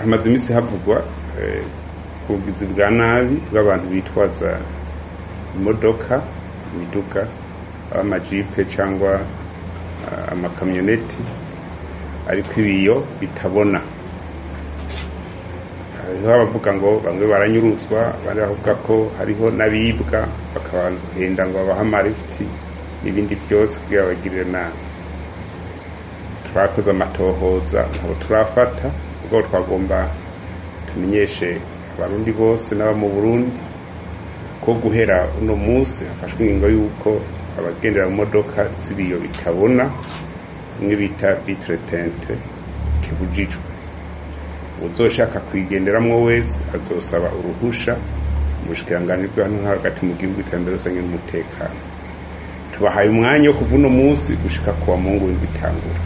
Hamaze iminsi havugwa ubugizi bwa nabi bw'abantu bitwaza imodoka, imiduga, amajipe cyangwa amakamyoneti ariko ibiyo bitabona. Hariho abavuga ngo bamwe baranyuruzwa, abandi bavuga ko hariho n'abibwa bakabahenda ngo babahe amarifiti n'ibindi byose kugira babagirire nabi. Twakoze amatohoza, ntabwo turafata, ubwo twagomba tumenyeshe Abarundi bose n'aba mu Burundi ko guhera uno munsi hafashwe ingingo y'uko abagendera mu modoka z'ibiyo bitabona, imwe bita vitre teintée, kibujijwe. Uzoshaka kuyigenderamwo wese azosaba uruhusha ubushikiranganji bw'ahantu hagati mu gihugu, iterambere rusange n'umutekano. Tubahaye umwanya wo kuva uno munsi gushika kuwa Mungu w'indwi itangura,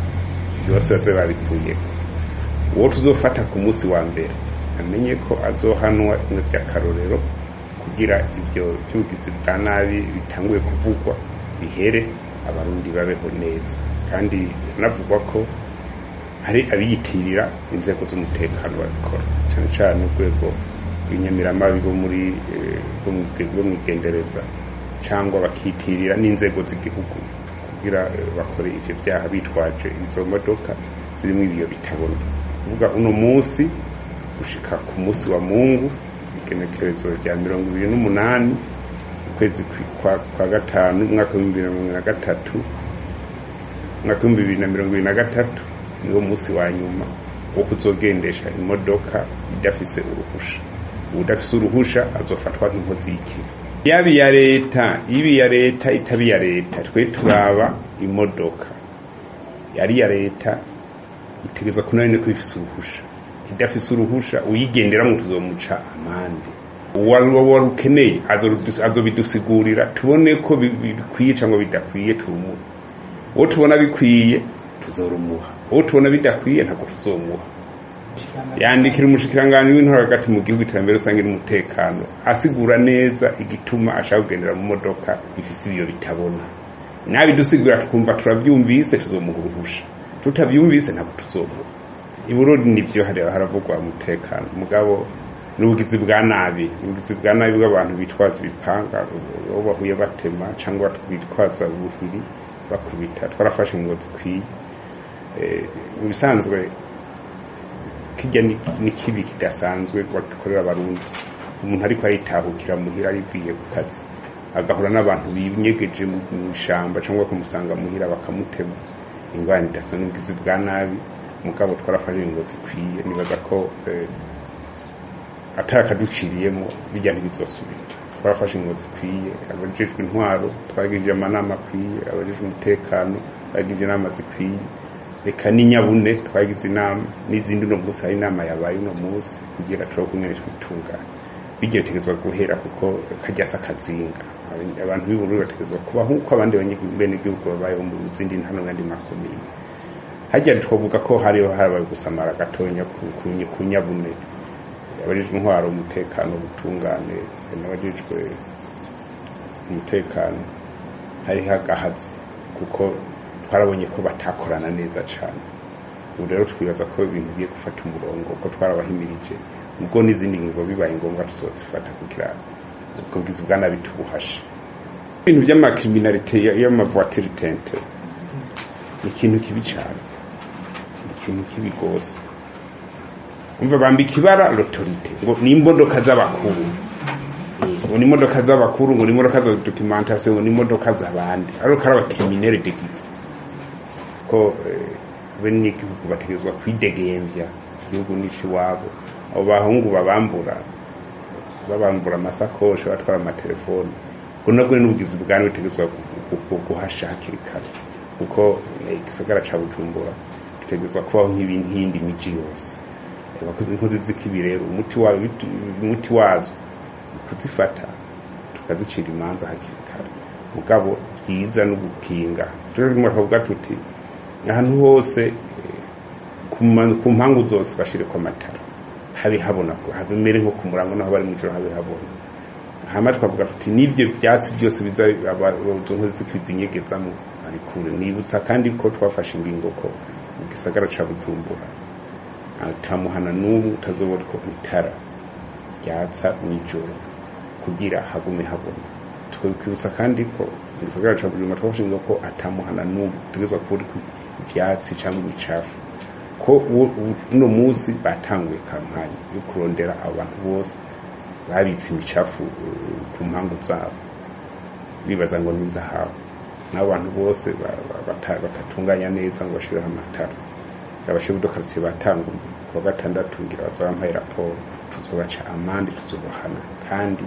byose baze babikuyeko. Uwo tuzofata ku munsi wa mbere amenye ko azohanwa bimwe vy'akarorero, kugira ivyo vy'ubugizi bwa nabi bitanguye kuvugwa bihere, Abarundi babeho neza. Kandi hanavugwa ko hari abiyitirira inzego z'umutekano babikora, cane cane urwego rw'inyamiramabi rwo muri rwo mw'igendereza, cyangwa bakitirira n'inzego z'igihugu kugira bakore ivyo vyaha bitwaje izo modoka zirimwo ibiyo bitabona. Kuvuga uno munsi gushika ku munsi wa Mungu, igenekerezo rya 28 ukwezi kwa gatanu umwaka w'2023, umwaka w'2023, niwo munsi wa nyuma wo kuzogendesha imodoka idafise uruhusha. Uwudafise uruhusha azofatwa nk'inkozi y'ikibi, yaba iya leta, iba iya leta, itaba iya leta. Twe turaba imodoka yari iya leta itegerezwa kunarine ko ifise uruhusha. Idafise uruhusha, uyigenderamwo tuzomuca amande. Uwarukeneye azobidusigurira, tubone ko bikwiye cyangwa bidakwiye, turumuha. Uwo tubona bikwiye tuzorumuha, uwo tubona bidakwiye ntabwo tuzomuha. Yandikira umushikiranganji w'intwaro hagati mu gihugu, iterambere rusange n'umutekano, asigura neza igituma ashaka kugendera mu modoka ifise ibiyo bitabona. Nabidusigura tukumva turavyumvise, tuzomuha uruhusha; tutavyumvise, ntabwo tuzomuha. I Burundi nivyo, hari haravugwa umutekano, mugabo n'ubugizi bwa nabi, ubugizi bwa nabi bw'abantu bitwaza ibipanga, aho bahuye batema, cyangwa bitwaza ubuhiri bakubita. Twarafashe ingingo zikwiye. Mu bisanzwe kirya ni kibi kidasanzwe bagikorera Abarundi. Umuntu ariko aritahukira muhira arivuye ku kazi, agahura n'abantu binyegeje mu ishamba cyangwa kumusanga muhira bakamutema, ingwani idasa n'ubugizi bwa nabi. Mugabo twarafashe ingingo zikwiye, nibaza ko atarakaduciriyemo bijya ntibizosubira. Twarafashe ingingo zikwiye, abajejwe intwaro twagirije amanama akwiye, abajejwe umutekano bagirije inama zikwiye, reka n'inyabune twagize inama n'izindi. Uno munsi hari inama yabaye uno munsi kugira turabe ukungene twitunganya. Bijya bitegerezwa guhera, kuko karya si akazinga. Abantu b'i Burundi bategerezwa kubaho nk'uko abandi benegihugu babayeho mu zindi ntara n'andi makomine. Harya twavuga ko hariho harabaye gusamara gatonya ku nyabune, abajejwe intwaro, umutekano, ubutungane n'abajejwe umutekano, hariho agahazi, kuko twarabonye ko batakorana neza cane. Ubu rero twibaza ko ibintu bigiye gufata umurongo, ko twarabahimirije, ubwo n'izindi ngingo bibaye ngombwa tuzozifata kugira ubwo bwizi bwa nabi tubuhashe. Ibintu vy'ama criminalité y'ama voiture teintée ni ikintu kibi cane, ni ikintu kibi gose. Umva, bambika ibara l'autorité ngo ni imodoka z'abakuru, ngo ni imodoka z'abakuru, ngo ni imodoka za documentation, ngo ni imodoka z'abandi, ariko ari aba criminels déguisés. Ko bene igihugu bategerezwa kwidegemvya, igihugu ni iwabo. Abo bahungu babambura, babambura amasakoshi, batwara amatelefoni, ubwo nabwo n'ubugizi bwa nabi butegerezwa guhasha hakiri kare, kuko igisagara ca Bujumbura gitegerezwa kubaho nk'iyindi miji yose. Inkozi z'ikibi rero, umuti wazo kuzifata tukazicira imanza hakiri kare, mugabo byiza no gukinga. Rero rimwe tukavuga tuti ahantu hose, ku mpangu zose bashireko amatara, habe habona, habimere nko ku murango, naho bari mw'ijoro habe habona. Hama tukavuga tuti n'ivyo vyatsi byose biza izo nkozi z'ikibi zinyegezamwo babikure. Nibutsa kandi ko twafashe ingingo ko mu gisagara ca Bujumbura Atamuhana n'umwe utazobona ko itara ryatsa mw'ijoro kugira hagume habona. Twibutsa kandi ko mu gisagara ca Bujumbura twashinzwe ko atamuhana n'umwe utegerezwa kuba uriko ivyatsi canke imicafu, ko uno munsi batanguye kampanye yo kurondera abo bantu bose babitse imicafu ku mpangu zabo bibaza ngo ni inzahabu, n'abo bantu bose batatunganya neza ngo bashireho amatara. Abashefu de quartier batanguye kuwa gatandatu, ngira bazobampaye raporo. Tuzobaca amande, tuzobahana kandi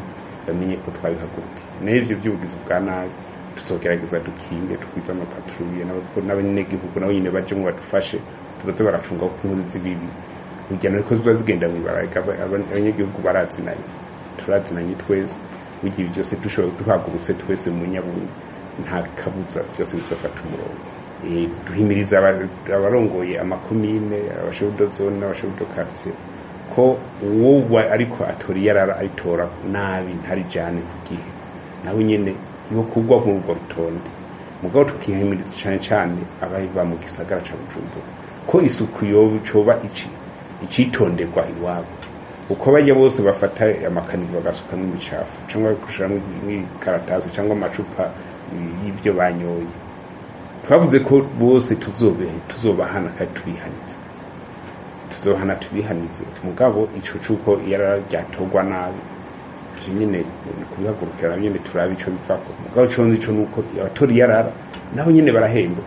bamenye ko twabihagurukiye. N'ivyo vy'ubugizi bwa nabi tuzogerageza dukinge, tugwize amapatrouille n'abanyagihugu nabo nyene bajemwo badufashe, tuzoze barafunga kuko inkozi z'ibibi burya nariko ziba zigenda mw'ibarabara. Abanyagihugu barazinanye, turazinanye twese. Burya ibi byose dushoboye duhagurutse twese mu nyabumwe, nta kabuza byose bizofata umurongo. Duhimiriza abarongoye amakomine, abashefu de zone n'abashefu de quartier ko uwo ariko atora iyarara aritora nabi ntarijane ku gihe, nawe nyene yo kugwa muri urwo rutonde. Mugabo tukihimiriza cane cane abava mu gisagara ca Bujumbura ko isuku yoba icitonderwa iwabo, uko bajya bose bafata amakanivo bagasukamwo imicafu cyangwa bagashiramwo imikaratasi cyangwa amacupa y'ibyo banyoye. Twavuze ko bose tuzobahana kandi tubihanitse, tuzohana tubihanize. Mugabo ico cuko iyarara ryatorwa nabi, ivyo nyene kubihagurukira nyene turabe ico bivako. Mugabo ico nzi co nuko abatora iyarara nabo nyene barahembwa.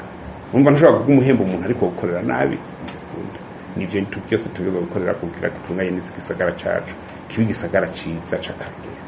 Urumva ntushobora kuguha umuhemba umuntu ariko gukorera nabi ntibikunda. Nivyo byose tugeza gukorera kugira dutunganye neza igisagara cacu, kibe igisagara ciza c'akarorero.